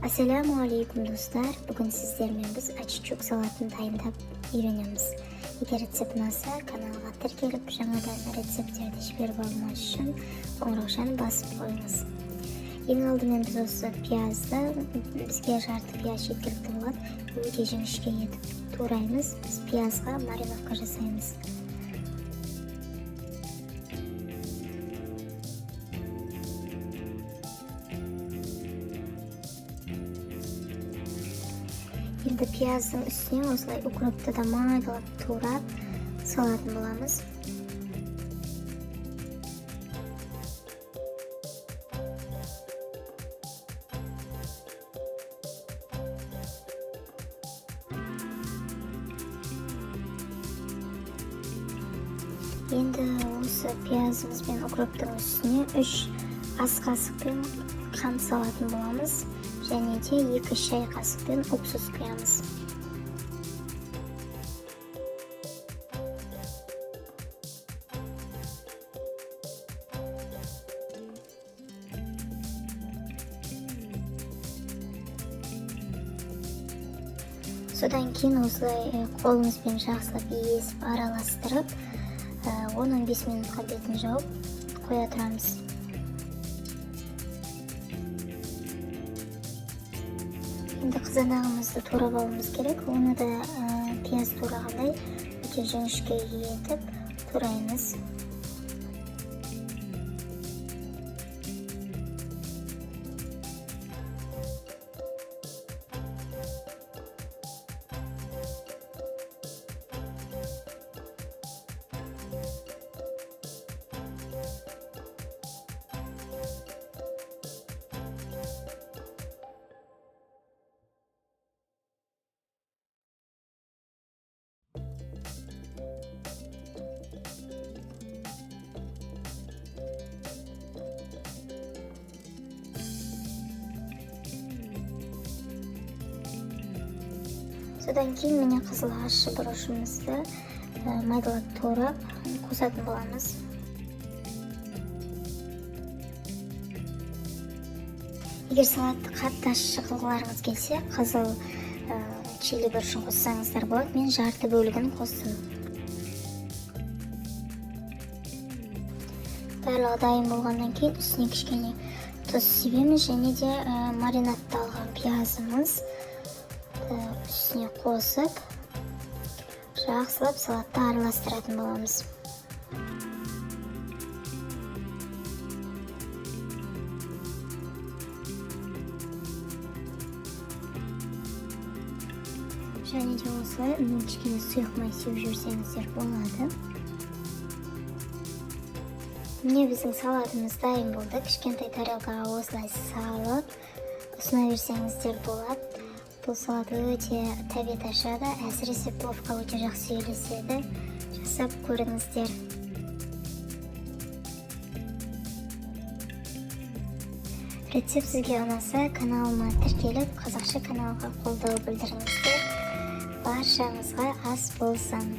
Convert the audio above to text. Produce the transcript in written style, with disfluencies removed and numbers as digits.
Ассаляму достар! Бүгін сіздермен біз ачичук салатын дайындап үйренеміз. Егер рецепт ұнаса, каналға тіркеліп, жаңадан рецепттерді жіберіп алмас үшін қоңыраушаны басып қойыңыз. Ең алдымен біз осы пиязды, бізге жарты пияз жеткілікті болады, өте жіңішке етіп тураймыз. Біз пиязға мариновка жасаймыз. Енді пияздың үстіне осылай укропты да майдалап турап салатын боламыз. Енді осы пиязымыз бен укроптың үстіне 3 ас қасықпен қант салатын боламыз. Және де 2 шай қасықпен уксус құямыз. Содан кейін осылай қолыңызбен жақсылап езіп араластырып, 10-15 минутқа бетін жауып қоя тұрамыз. Енді қызанағымызды турап алуымыз керек. Оны да пияз турағандай өте жіңішке етіп тураймыз. Содан кейін міне қызыл ащы бұрышымызды майдалап турап қосатын боламыз. Егер салатты қатты ащы қылғыларыңыз келсе, қызыл чили бұрышын қоссаңыздар болады. Мен жарты бөлігін қостым. Барлығы дайын болғаннан кейін үстіне кішкене тұз себеміз және де маринадталған пиязымыз үстіне қосып, жақсылап салатты араластыратын боламыз. Және де осылай кішкене сұйық май сеуіп жіберсеңіздер болады. Міне біздің салатымыз дайын болды. Кішкентай тарелкаға осылай салып ұсына берсеңіздер болады. Бұл салат өте тәбет ашады, әсіресе пловқа өте жақсы үйлеседі. Жасап көріңіздер. Рецепт сізге ұнаса, каналыма тіркеліп, қазақша каналға қолдау білдіріңіздер. Баршаңызға ас болсын.